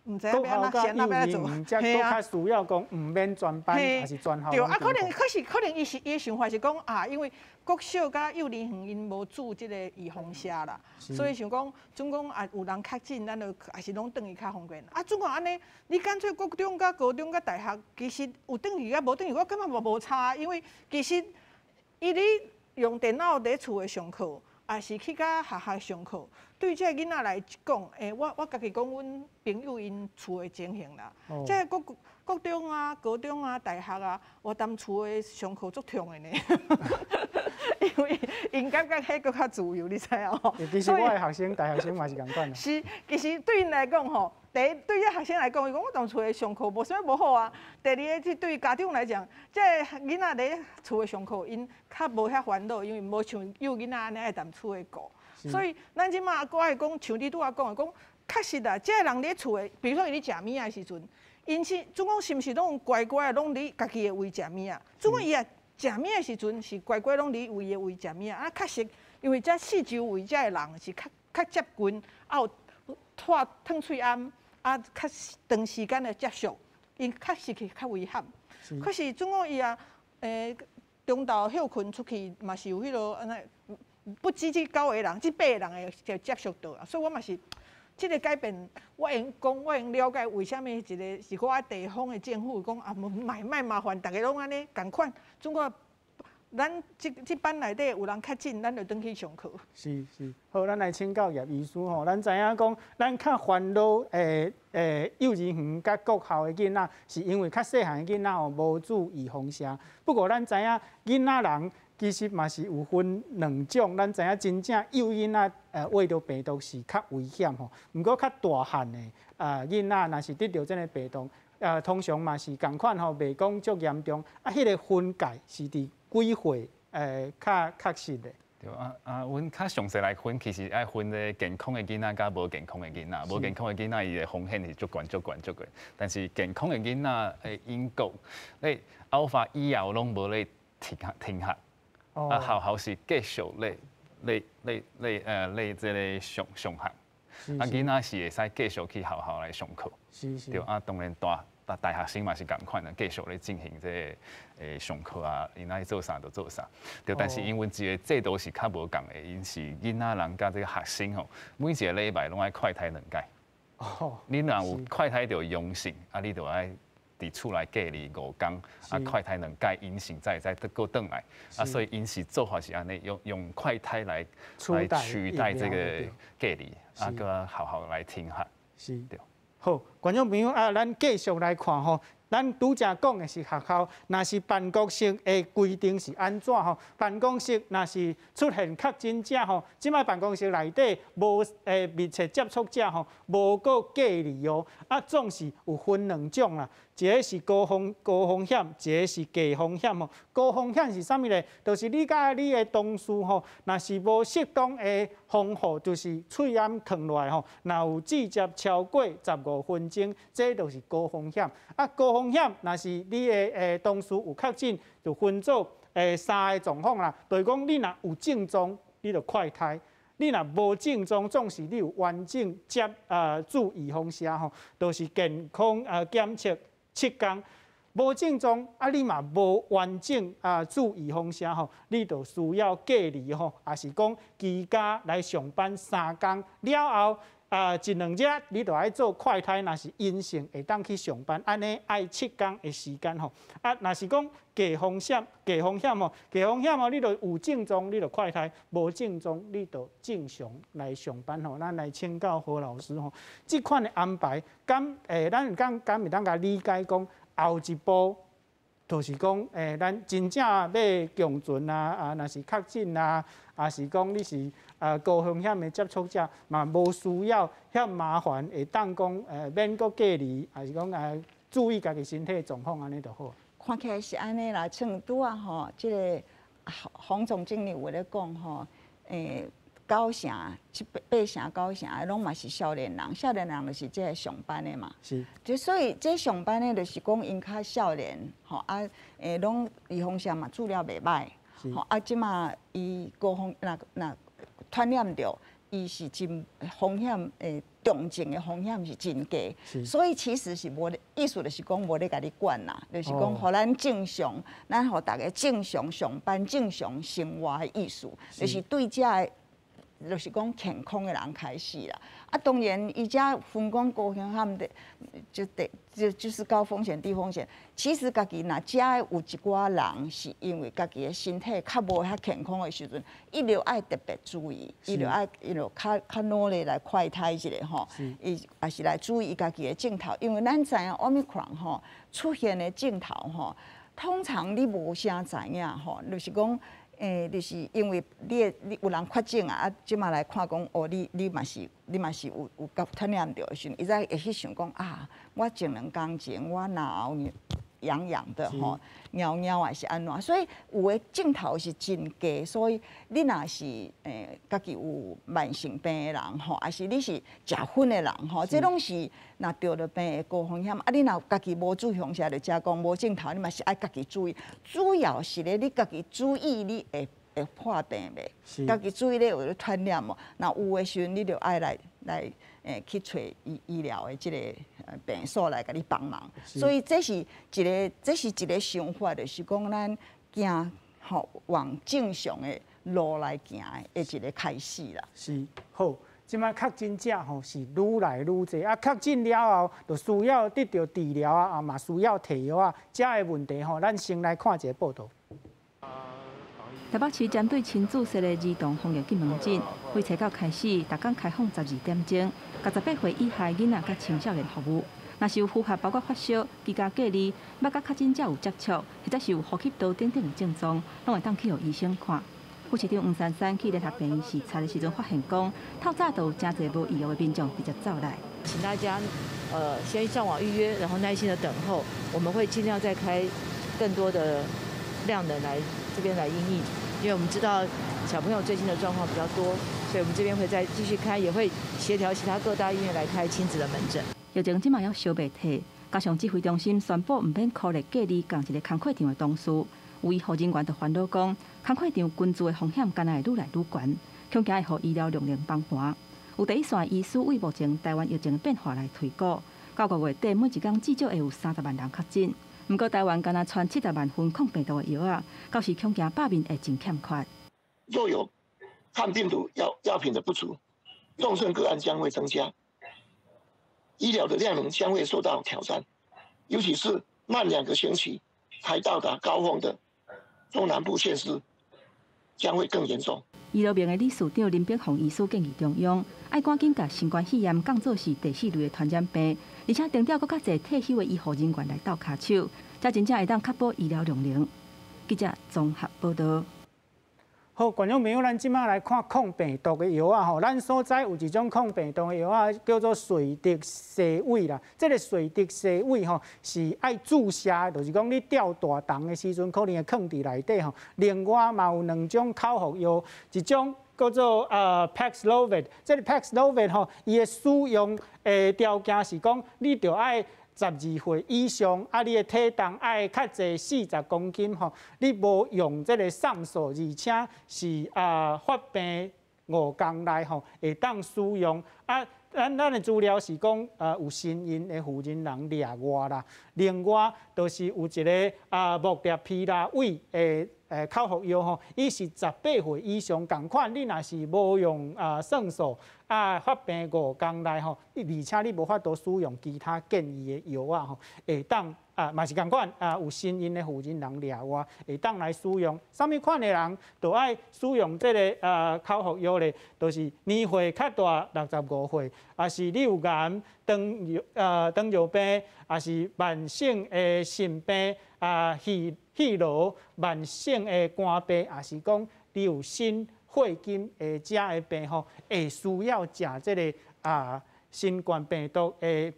毋知影欲按怎，按怎欲按怎做，嘿啊，較需要講毋免全班，抑是全校。對啊，可能可是可能伊是伊的想法是講啊，因為國小佮幼兒園𪜶無注這个預防射啦，所以想講準講啊有人確診，咱就抑是攏轉去較方便。啊，準講按呢，你乾脆國中佮高中佮大學，其實有轉去佮無轉去，我感覺嘛無差，因為其實伊咧用電腦佇厝的上課，抑是去佮學校上課，對這个囡仔來講，我家己講，阮朋友𪜶厝的情形啦，這個國中啊、高中啊、大學啊，我踮厝的上課足痛的呢，因為𪜶感覺彼閣較自由，你知影吼？其實我的學生、大學生嘛是仝款。是，其實對𪜶來講吼，第一對這學生來講，伊講我踮厝的上課無啥物無好啊。第二个，這對家長來講，這个囡仔佇厝的上課，𪜶較無遐煩惱，因為無像有囡仔按呢愛踮厝的顧。所以咱這馬閣愛講，像你拄仔講的，講確實啊，這个人佇厝的，比如說伊咧食物仔的時陣，𪜶是準講是毋是攏乖乖攏佇家己的位食物仔？準講伊若食物的時陣是乖乖攏佇伊的位食物仔，啊，確實，因為這四周圍這的人是較接近，啊有唾吞喙罨，啊較長時間的接觸，𪜶確實是較危險。可是準講伊啊，中晝歇睏出去嘛是有彼落按呢，不止這九個人，這八個人會接觸到啊，所以我嘛是這个改變，我會用講，我會用了解為啥物一个是我地方的政府講啊，莫莫麻煩，逐家攏按呢仝款，總歸咱這班內底有人確診，咱就轉去上課。是是，好，咱來請教葉醫師吼，咱知影講，咱較煩惱幼兒園佮國校的囡仔，是因為較細漢的囡仔吼無注預防射。不過咱知影囡仔人其實嘛是有分兩種，咱知影真正幼囡仔患著病毒是較危險吼，毋過較大漢的囡仔若是得著這个病毒，通常嘛是仝款吼，袂講足嚴重。啊，彼个分界是佇幾歲較確實的？對啊啊，阮較詳細來分，其實愛分咧健康的囡仔佮無健康的囡仔。無健康的囡仔，伊的風險是足懸、足懸、足懸。但是健康的囡仔，英國咧 Alpha 以後攏無咧停學停學，啊，學校是繼續咧咧咧咧咧這个上學。啊，囡仔是會使繼續去學校來上課。對啊，當然大學生嘛是仝款的，繼續咧進行這个上課啊，𪜶愛做啥就做啥。對，但是因為這个制度是較無仝的，𪜶是囡仔人佮這个學生吼，每一个禮拜攏愛快篩兩擺。你若有快篩著陽性，啊，你就愛佇厝內隔離5工，啊，快篩兩擺陰性才會使閣轉來。啊，所以𪜶是做法是按呢，用快篩來取代這個隔離，啊，閣學校來停學。對。好，觀眾朋友啊，咱繼續來看吼。咱拄才講的是學校，若是辦公室的規定是按怎吼？辦公室若是出現確診者吼，這擺辦公室內底無密切接觸者吼，無閣隔離哦。啊，總是有分兩種啦，一个是高風險，一个是低風險吼。高風險是啥物咧？就是你佮你的同事吼，若是無適當的防護，就是喙罨囥落來吼，若有直接超過15分鐘，這就是高風險。啊，高風險若是你的同事有確診，就分做三个狀況啦。就是講你若有症狀，你就快篩；你若無症狀，總是你有完整接注預防射吼，就是健康檢測7工。無症狀啊，你嘛無完整注預防射吼，你就需要隔離吼，抑是講居家來上班3工了後。啊，一兩日你就愛做快篩，若是陰性會當去上班，按呢愛7天的時間吼。啊，若是講低風險，低風險吼，低風險吼，你就有症狀你就快篩，無症狀你就正常來上班吼。咱來請教何老師吼，這款的安排，敢咱敢會當共理解講後一步？就是講，咱真正欲共存啊，啊，若是確診啊，抑是講你是啊高風險的接觸者，嘛無需要遐麻煩，會當講免閣隔離，抑是講注意家己身體狀況按呢就好。看起來是按呢啦，像拄仔吼，這个洪總經理有咧講吼，九成、七八八成、九成，攏嘛是少年人，少年人就是這个上班的嘛。就所以這上班的，就是講𪜶較少年，吼啊，攏預防線嘛注了袂䆀，吼啊，這馬伊高風若若傳染著，伊是真風險，重症的風險是真低，所以其實是無意思，就是講無咧共你管啦，就是講予咱正常，咱予逐家正常上班、正常生活的意思，就是對這个就是講健康的人開始啦。啊，當然伊遮分講高風險的，就得就是高風險、低風險。其實家己若遮有一寡人是因為家己的身體較無遐健康的時陣，伊就愛特別注意，伊就較較努力來快篩一下吼，伊也是來注意家己的症頭，因為咱知影 Omicron 吼出現的症頭吼，通常你無啥知影吼，就是講。就是因為你有人確診啊，啊，這馬來看講，哦，你嘛是有共傳染著的時陣，伊才會去想講啊，我前兩工前我腦癢癢的吼，貓貓還是按怎，所以有的症頭是真低，所以你若是家己有慢性病的人吼，抑是你是食薰的人吼，這攏是若著著病的高風險。啊，你若家己無注意，就遮講無症頭，你嘛是愛家己注意。主要是咧，你家己注意，你會破病袂？家己注意咧有咧傳染無？若有的時陣，你就愛來去揣醫療的這个病所來共你幫忙。所以這是一個想法，就是講咱行吼往正常的路來行的一個開始啦。是好，這擺確診者吼是愈來愈濟，啊，確診了後就需要得著治療啊，啊嘛需要提藥啊，這个問題吼，咱先來看一个報道。台北市針對親子設的兒童防疫門診，為初九開始，逐工開放12點鐘，共18歲以下囡仔佮青少年服務。若是有符合包括發燒、居家隔離、捌佮確診者有接觸，或者是有呼吸道等等的症狀，攏會當去予醫生看。副市長黃珊珊去聯合病院視察的時陣，發現講，透早就有誠濟無預約的民眾直接走來。請大家，先上網預約，然後耐心的等候，我們會盡量再開更多的量能來這邊來因應，因為我們知道小朋友最近的狀況比較多，所以我們這邊會再繼續開，也會協調其他各大醫院來開親子的門診。疫情這馬猶燒袂退，加上指揮中心宣布毋免苦力隔離仝一个工課場的同事，有醫護人員就煩惱講，工課場群聚的風險敢若會愈來愈懸，恐驚會予醫療量能崩盤。有第一線醫師為目前台灣疫情變化來推估，到5月底每一工至少會有30萬人確診。毋過台灣干焦賰70萬份抗病毒的藥仔，到時恐驚百面會真欠缺。若有抗病毒藥品的不足，重症個案將會增加，醫療的量能將會受到挑戰，尤其是慢2個星期才到達高峰的中南部縣市，將會更嚴重。醫療明的理事長林柏宏醫師建議中央，愛趕緊共新冠肺炎當做是第四類的傳染病，而且徵調閣較濟退休的醫護人員來鬥跤手，才真正會當確保醫療量能。記者綜合報道。好，觀眾朋友，咱這馬來看抗病毒的藥仔吼。咱所在有一種抗病毒的藥仔叫做瑞德西韋啦。這个瑞德西韋吼是愛注射，就是講你吊大腸的時陣，可能會囥佇內底吼。另外嘛有兩種口服藥，一種叫做Paxlovid，這个 Paxlovid 吼，伊的使用的條件是講，你著愛12歲以上，啊，你的體重愛較濟40公斤吼，你無用這个送數，而且是發病5工內吼，會當使用啊。咱的資料是講，有身孕的婦人人例外啦。另外，就是有一个莫納皮拉韋的口服藥吼，伊是18歲以上仝款，你若是無用算數發病5工內吼，而且你無法度使用其他建議的藥仔吼，會當嘛是仝款有身孕的婦人人例外，會當來使用。啥物款的人就愛使用這个口服藥咧？就是年歲較大65歲，抑是你有癌、糖尿病，抑是慢性的腎病氣瘻、慢性的肝病，抑是講你有心血筋的遮的病吼，會需要食這个新冠病毒的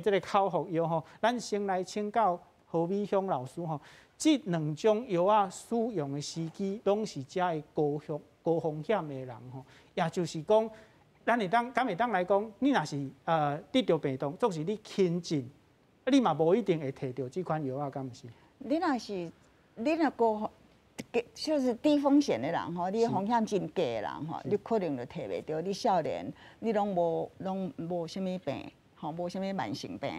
這个口服藥吼。咱先來請教何美鄉老師吼，這兩種藥仔使用的時機，攏是遮的高風險的人吼，也就是講，咱會當敢會當來講，你若是得著病毒，總是你輕症，你嘛無一定會提著這款藥仔，敢毋是？你若高，就是低風險的人吼，你風險真低的人吼，你可能就提袂著。你少年，你攏無啥物病，吼，無啥物慢性病。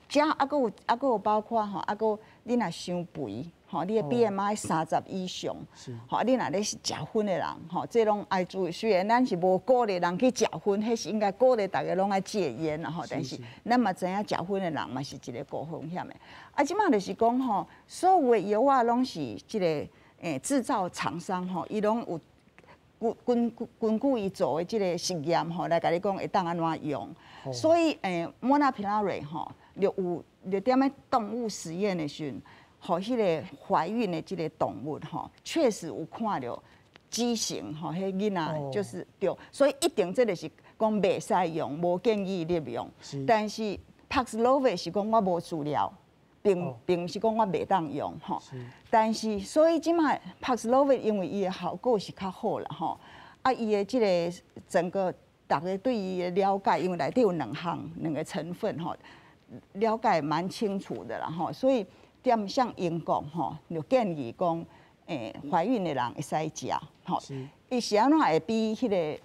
遮閣有包括吼，閣你若傷肥，吼，你的 BMI 30以上，吼，你若咧是食薰的人，吼，這攏愛注意。雖然咱是無鼓勵人去食薰，彼是應該鼓勵大家攏愛戒菸啦吼。但是咱嘛知影食薰的人嘛是一个高風險的。這馬就是講吼，所有的藥仔攏是這个製造廠商吼，伊攏有根據伊做的這个實驗吼，來共你講會當按怎用。所以莫納皮拉瑞吼，就有就踮咧動物實驗的時陣，予彼个懷孕的這个動物吼，確實有看著畸形吼，彼囡仔就是對，所以一定這个是講袂使用，無建議你用。但是 Paxlovid 是講我無資料，並毋是講我袂當用吼。但是所以這馬 Paxlovid 因為伊的效果是較好啦吼，伊的這个整個大家對伊的了解，因為內底有兩項兩個成分吼，了解蠻清楚的啦吼，所以踮像英國吼，就建議講，懷孕的人會使食吼。伊是按怎會比彼个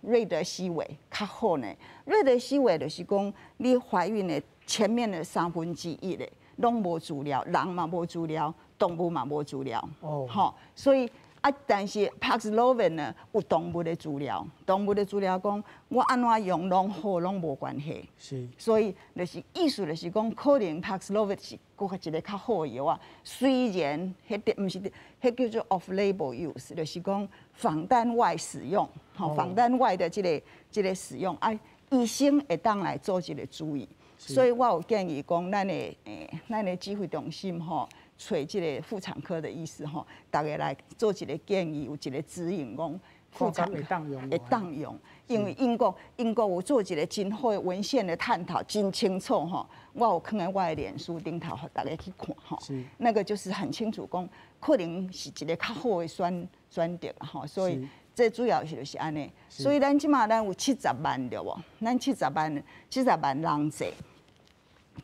瑞德西韋較好呢？瑞德西韋就是講，你懷孕的前面的1/3的攏無資料，人嘛無資料，動物嘛無資料，吼，所以但是 Paxlovid 呢有動物的資料，動物的資料講我按怎用攏好，攏無關係。所以就是意思就是講，可能 Paxlovid 是閣一个較好的藥仔，雖然彼個毋是，彼叫做 off-label use，就是講仿單外使用，吼，仿單外的這個使用，醫生會當來做一個注意。所以我有建議講，咱的指揮中心吼，揣這个婦產科的醫師吼，大家來做一個建議，有一個指引講，婦產會當用，會當用，因為英國有做一個真好的文獻的探討，真清楚吼。我有放佇我的臉書頂頭，予大家去看吼。那個就是很清楚講，可能是一個較好的選擇吼，所以這主要是就是按呢。所以咱這馬咱有七十萬對無？咱七十萬人濟。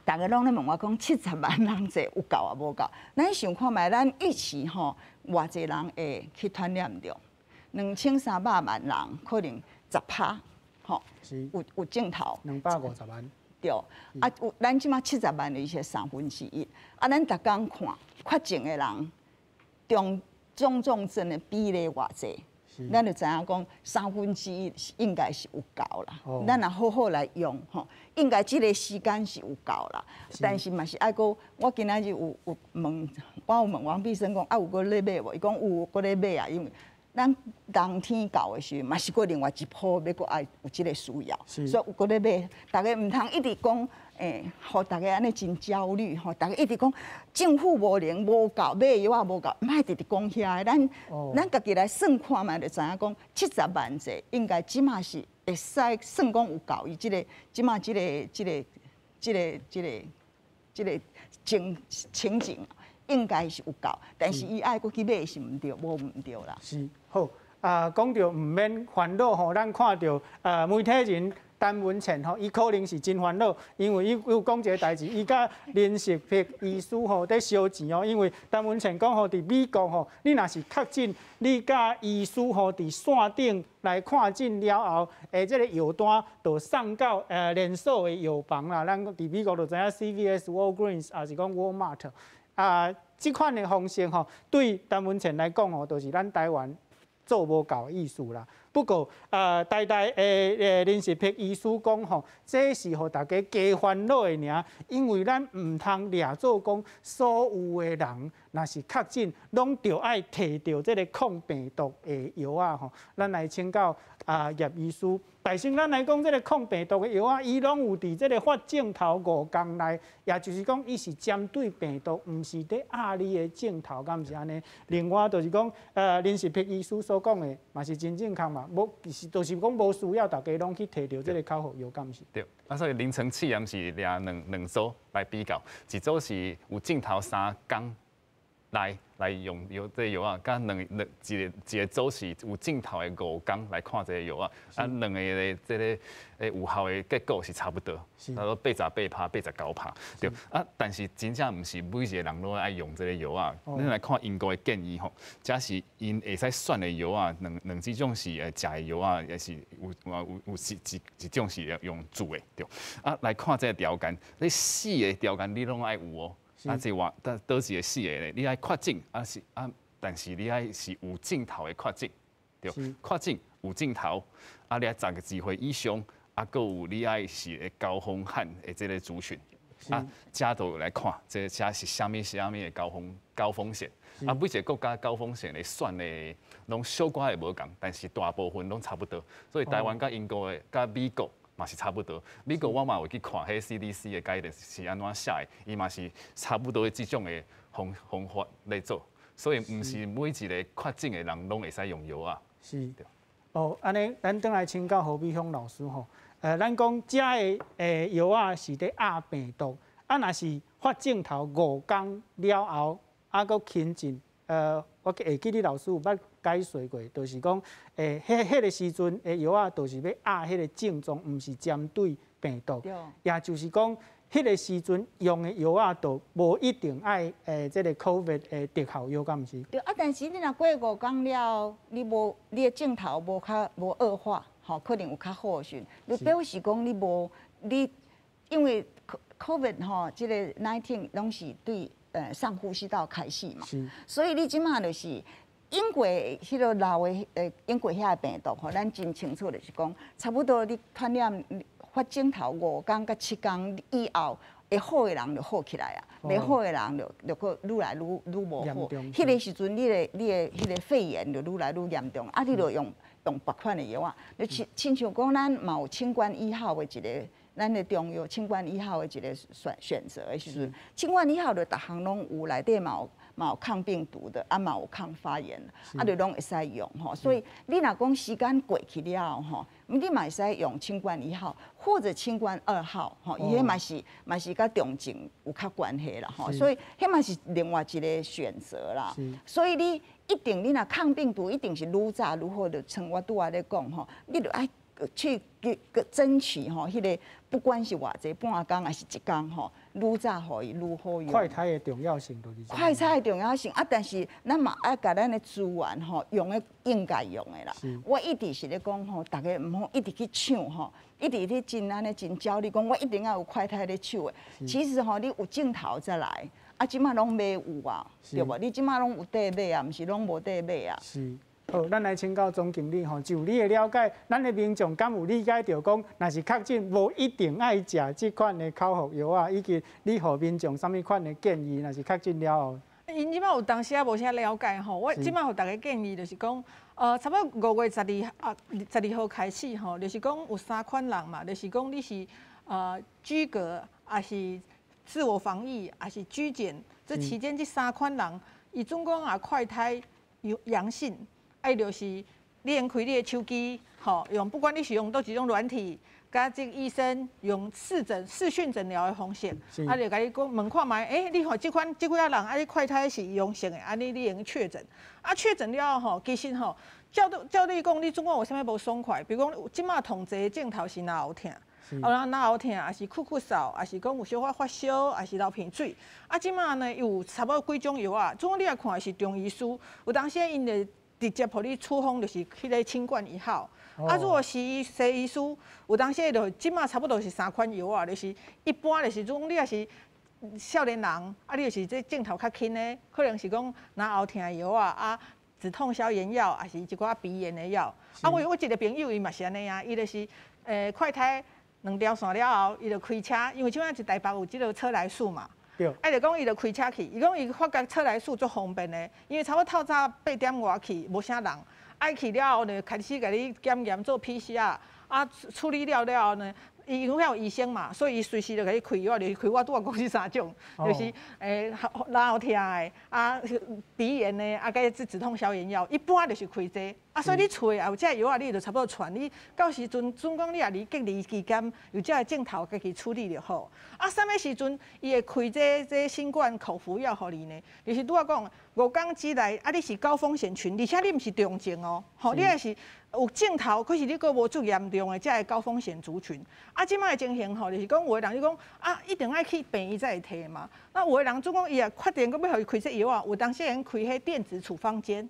大家攏咧問我講，七十萬人濟有夠抑無夠？咱想看覓，咱預期吼，偌濟人會去傳染著？2300萬人，可能10趴，吼，有症頭。250萬。對，有咱這馬七十萬的伊是1/3。咱逐工看確診的人，中重症的比例偌濟？咱就知影講1/3應該是有夠啦。咱若好好來用吼，應該這个時間是有夠啦。但是嘛是愛閣，我今仔日有問，我有問王必勝講，有閣咧買無？伊講有，閣咧買啊，因為咱冬天到的時陣，嘛是閣另外一波欲閣愛有這个需要，所以有閣咧買。大家毋通一直講，予大家按呢真焦慮吼，大家一直講政府無能無夠，買藥仔無夠，莫直直講遐个，咱家己來算看覓就知影講，七十萬劑應該這馬是會使算講有夠，伊這个這馬這個情景應該是有夠，但是伊愛閣去買是毋對，無毋對啦。是好，講著毋免煩惱吼，咱看著媒體人陈文茜吼，伊可能是真烦恼，因为伊有讲一个代志，伊佮林淑萍医师吼伫烧钱哦，因为陈文茜讲吼，伫美国吼，你若是确诊，你佮医师吼伫线顶来看诊了后，这个药单就送到连锁的药房啦。咱伫美国就知影 CVS、Walgreens，抑是讲 Walmart 啊，这款的方式吼，对陈文茜来讲吼，就是咱台湾做无够的意思啦。不过，台大的林淑萍医师讲吼，这是予大家加烦恼的尔，因为咱毋通掠做讲所有的人，若是确诊，拢著爱提著这个抗病毒的药仔吼。咱来请教啊叶医师，大先咱来讲这个抗病毒的药仔，伊拢有伫这个发症头五工内，也就是讲，伊是针对病毒，毋是伫压你的症头，敢毋是按呢？另外就是讲，林淑萍医师所讲的，嘛是真正确嘛。无，其实就是讲无需要大家拢去提著这个口服药，敢毋是？对，啊，所以临床试验是掠两组来比较，一组是有症头三工来用药这个药仔，佮两两一个一个组是有症头的五工来看这个药仔，啊，两个的这个有效的结果是差不多，差不多88%、89%，对。啊，但是真正毋是每一个人拢爱用这个药仔。咱来看英国的建议吼，这是𪜶会使选的药仔，两两种是食的药仔，也是有有有是一种是用注的，对。啊，来看这个条件，你四个条件你拢爱有哦。啊，这话，但佗一个四个咧？你爱确诊，啊是啊，但是你爱是有症头的确诊，对，确诊有症头，啊，你爱12岁以上，啊，阁有你爱是高风险的这个族群，啊，遮都来看，这遮是啥物啥物的高风险，啊，每一个国家高风险的选的拢小可会无仝，但是大部分拢差不多，所以台湾佮英国的佮美国嘛是差不多，美国我嘛有去看彼 CDC 的 guidance 是按怎写的，伊嘛是差不多的这种的方法来做，所以毋是每一个确诊的人拢会使用药仔。是。哦，按呢，咱转来请教何美香老师吼，咱讲遮的药仔是伫压病毒，啊，若是发症头五工了后，啊，阁轻症，我会记你老师有捌解说过，就是讲，彼个时阵的药仔，就是欲压彼个症状，毋是针对病毒。也就是讲，彼个时阵用的药仔，就无一定爱这个 COVID 的特效药，敢毋是？对啊，但是你若过五工了，你无你的症头无较无恶化，吼，可能有较好的时阵，就表示讲你无你，因为 COVID 吼，这个 nineteen 拢是对上呼吸道开始嘛，所以你这马就是。英国彼个老的英国遐个病毒吼，咱真清楚就是讲，差不多你传染发症头五工佮七工以后，会好的人就好起来啊，袂好的人就阁愈来愈愈无好。彼个时阵，你的彼个肺炎就愈来愈严重，啊，你就用别款的药仔，就亲像讲咱嘛有清冠一号的一个。咱的中药清冠一号的一个选择的时阵，清冠一号就逐项拢有，内底嘛有抗病毒的，啊嘛有抗发炎，啊就拢会使用吼。所以你若讲时间过去了吼，你嘛会使用清冠一号或者清冠二号吼，伊彼嘛是佮重症有较关系啦吼。所以彼嘛是另外一个选择啦。所以你一定你若抗病毒一定是愈早愈好，就像我拄仔咧讲吼，你就爱去去争取吼，彼个不管是偌济半工抑是一工吼，愈早予伊愈好用。快筛的重要性就是。快筛的重要性啊，但是咱嘛爱共咱的资源吼用咧应该用的啦。我一直是咧讲吼，大家毋好一直去抢吼，一直咧真按呢真焦虑，讲我一定爱有快筛咧手的。其实吼，你有症头才来，啊，这马拢买有啊，对无？你这马拢有得买啊，毋是拢无得买啊。是。好，咱来请教总经理吼，就你的了解，咱的民众敢有理解著讲，若是确诊，无一定爱食这款的口服药仔，以及你予民众啥物款的建议，若是确诊了后。𪜶这马有当时也无啥了解吼，我这马予大家建议就是讲，差不多5月12啊，12号开始吼，就是讲有三款人嘛，就是讲你是居隔，抑是自我防疫，抑是居检，这期间这三款人，伊总共也快筛有阳性。爱就是你用开你的手机，吼，用不管你是用佗一种软体，佮這個醫生用視診、視訊診療的方式，啊，就共你講問看覓，你看這款這幾仔人，啊，你快篩是陽性的，啊，你會用確診。啊，確診了後吼，其實吼，照你講，你總講有啥物無爽快？比如講，這馬痛濟症頭是嚨喉疼，啊，嚨喉疼，抑是咳咳嗽，抑是講有小可發燒，抑是流鼻水。啊，這馬呢有差不多幾種藥仔，總共你來看是中醫師，有當時𪜶會直接予你處方，就是彼個清冠一號。啊，如果是西醫師，有當時就這馬差不多是三款藥仔，就是一般就是講你若是少年人，啊，你就是這症頭較輕的，可能是講嚨喉疼的藥仔，啊，止痛消炎藥，抑是一寡鼻炎的藥。啊，我一個朋友伊嘛是按呢啊，伊就是快篩兩條線了後，伊就開車，因為這擺佇台北有這個車來速嘛。啊，就講伊就開車去，伊講伊發覺車來速足方便的，因為差不多透早8點外去，無啥人。啊，去了後呢，開始共你檢驗做 PCR，啊，處理了了後呢，伊因為遐有醫生嘛，所以伊隨時就共你開藥，就是開我拄仔講這三種，就是嚨喉疼的，啊，鼻炎的，啊，佮這止痛消炎藥，一般就是開這個。啊，所以你厝也有這個藥仔，你就差不多傳你到時陣，準講你若佇隔離期間有這個症頭，家己處理就好。啊，啥物時陣伊會開這新冠口服藥予你呢？就是拄仔講5天之內，啊，你是高風險群，而且你毋是重症哦，吼，你也是有症頭，可是你閣無足嚴重的這個高風險族群。啊，這擺的情形吼，就是講有的人你講啊，一定愛去病院才會提嘛。那有的人總講伊也確定閣欲予伊開這藥仔，有當時會用開彼電子處方箋。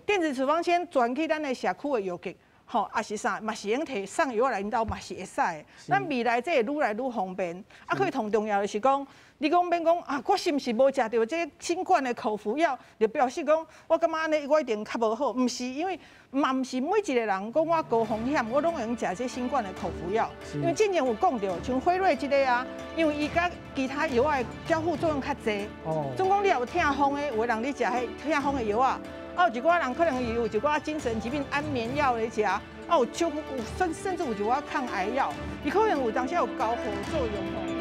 電子處方箋轉去咱的社區的藥局，吼，抑是啥，嘛是會用提送藥仔來𪜶兜，嘛是會使的。咱未來這會愈來愈方便。啊，閣上重要的是講，你講免講啊，我是毋是無食著這個新冠的口服藥，就表示講我感覺按呢，我一定較無好。毋是，因為嘛毋是每一個人講我高風險，我攏會用食這新冠的口服藥。因為之前有講著，像輝瑞這個啊，因為伊佮其他藥仔的交互作用較濟。總講你若有痛風的，有的人咧食彼痛風的藥仔。啊，有一寡人可能伊有一寡精神疾病安眠藥咧食，啊，有少有甚至有一寡抗癌藥，伊可能有當時有交互作用吼。